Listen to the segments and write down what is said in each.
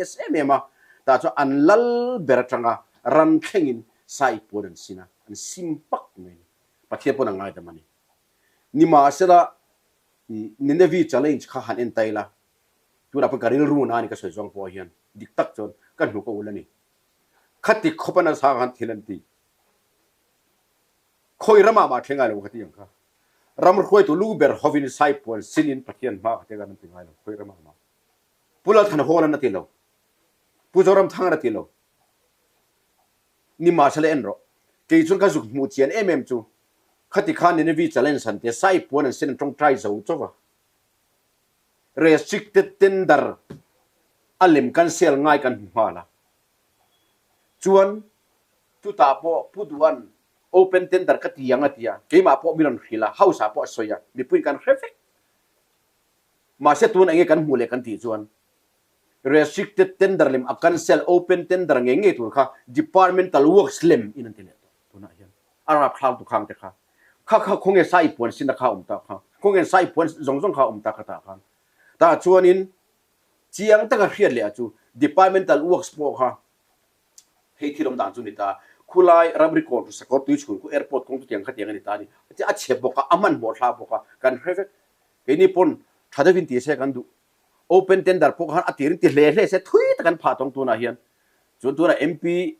Serious em em a, tah chuan an lal ber atanga ran thlengin sai puan an sin a, an sim pak mai a ni. Pathian pawn a ngaidam a ni. Nimahsela, Ninevi challenge kha han en ta ila, tunah pawh ka rilru na a ni ka sawi zawng pawh hian dik tak chuan ka hnuk a ul a ni. Khati khawp a nasa khan thil an ti. Khawi ramah mah thleng ngai lo ka ti ang kha. Ram hruaitu lu ber hovin saipuan sinin Pathian hma ka ti khan an ti ngai lo khawi ramah mah. Pu Lalthanhawla'n a ti lo. Pu Zoramthanga'n a ti lo. Nimahsela en rawh. Kei chuan ka zuk hmuh chian em em chu khati khan Ninevi challenge han tia saipuan an sin an tawngtai zo chauh a. Restricted tender a lem cancel ngai kan hmu nghal a. Chuan chutah pawh Pu Duhan open tender ka ti ang a ti a, keimah pawh mi rawn hrilh a, house ah pawh a sawi a, mipuiin kan hre vek. Mahse tun enge kan hmuh leh kan tih chuan restricted tender lem a cancel open tender ngei ngei tur kha departmental works lem in an ti leh tawh tunah hian a rapthlak tu khang te kha kha kha khawnge sai puan sin a kha awm ta kha khawnge sai puan zawng zawng kha awm ta kha tah khan tah chuanin Chiang taka hriat leh a chu Departmental Works pawh kha hei thil awm dan chu ni ta. Khulai ramri kawn chu sakawr tui chhun khu airport kawng chu tiang kha tiang a ni ta a ni. A chhe bawk a, a hmanhmawh thla bawk a, kan hre vek. Keini pawn tha deuhin ti se kan duh. Open tender pawh khan a tirin ti hle hle se thui tak an phah tawng tunah hian. Chuan tunah MP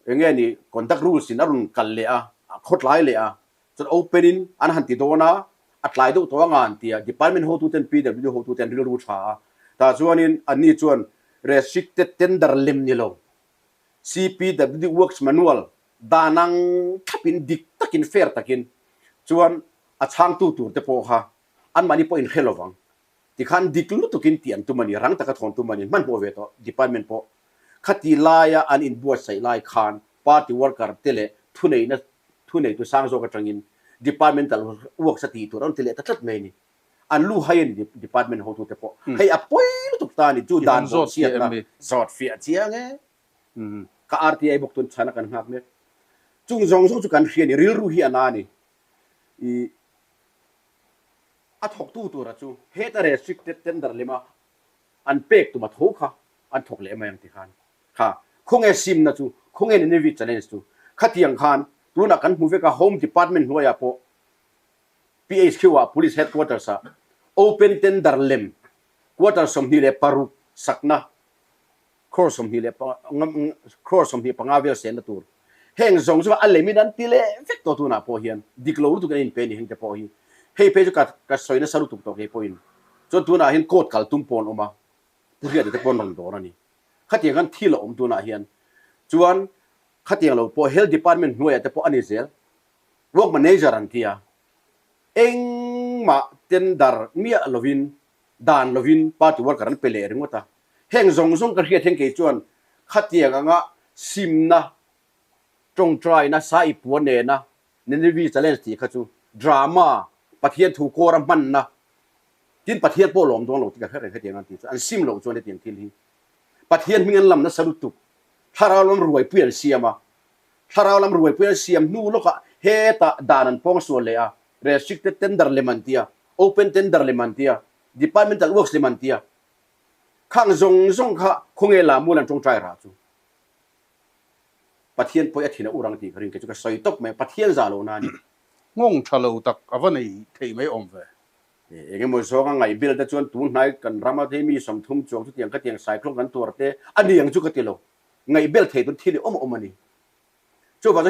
Eng nge ni conduct rules in a rawn kal leh a, a khawtlai leh a, chuan open in an han ti dawn a, a tlai deuh tawh anga an ti a, department hotuten PWD hotute an rilru tha a, tah chuanin anni chuan restricted tender lem ni lo, CPWD works manual dan ang thlapin dik takin fair takin chuan a chhangtu tur te pawh kha anmahni pawh inhre lovang. Tikhan dik lutukin tih an tum a ni, rang taka thawn tum a ni, hmanhmawh ve tawh department pawh khati laia an inbuatsaih lai khan party worker te leh thuneihna thuneitu sang zawk atangin departmental works a tih tur an ti leh ta tlat mai a ni. An lu hai a ni department hotute pawh. Hei a pawi lutuk ta a ni, chu dan bawh chhiatna zawt fiah chiang e. Ka RTI bawk tun chhana kan nghak mek. Chung zawng zawng chu kan hria a ni, rilru hi a na a ni. I. A thawktu tura chu heta restricted tender lema an pek tum a tho kha an thawk leh mai ang ti khan kha khawnge simna chu khawnge Nineveh challenge chu khatiang khan tunah kan hmu vek a Home Department hnuaiah pawh PHQ ah Police Headquarters ah open tender lem quarter 26 sakna Crore 20 leh crore 25 vel senna tur heng zawng chu a lem in an ti leh vek tawh tunah pawh hian dik lo lutuk in an inpe a ni heng te pawh hi hei phei chu ka ka sawi nasa lutuk tawh kei pawhin chuan tunah hian court kal tum pawh an awm a Pu Hriata te pawh an rawn dawr a ni khatiang khan thil a awm tunah hian chuan khatiang lo pawh health department hnuaiah te pawh a ni zel work manager an ti a engmah tender miah lovin dan lovin party worker an pe leh ringawt a, heng zawng zawng ka hriat hian kei chuan khatiang anga simna, tawngtaina, sai puan nena Nineveh challenge tih kha chu drama, Pathian thu kawra hmanna, tin Pathian pawh lawm dawn lo tih ka hre reng hetiang an tih chuan an sim loh chuan hetiang thil hi Pathian hming an lam nasa lutuk, thlarau lam ruaipui an siam a, thlarau lam ruaipui an siam hnu lawkah hetah dan an pawng sual leh a, restricted tender lem an ti a, open tender lem an ti a, departmental works lem an ti a, khang zawng zawng kha khawnge la mual an tawngtai rah chu Pathian pawi a thin a ur ang tih ka ring kei chu ka sawi tawp mai a, Pathian zah lo na a ni. Nghawng tha lo tak a va nei thei mai awm ve. Eng emaw zawnga ngaih bil te chuan tun hnai kan rama te mi 30 chuang chutiang khatiang cyclone kan tuar te a ni ang chu ka ti lo. Ngaih bel thei tur thil i awm awm a ni. Chuvang chuan.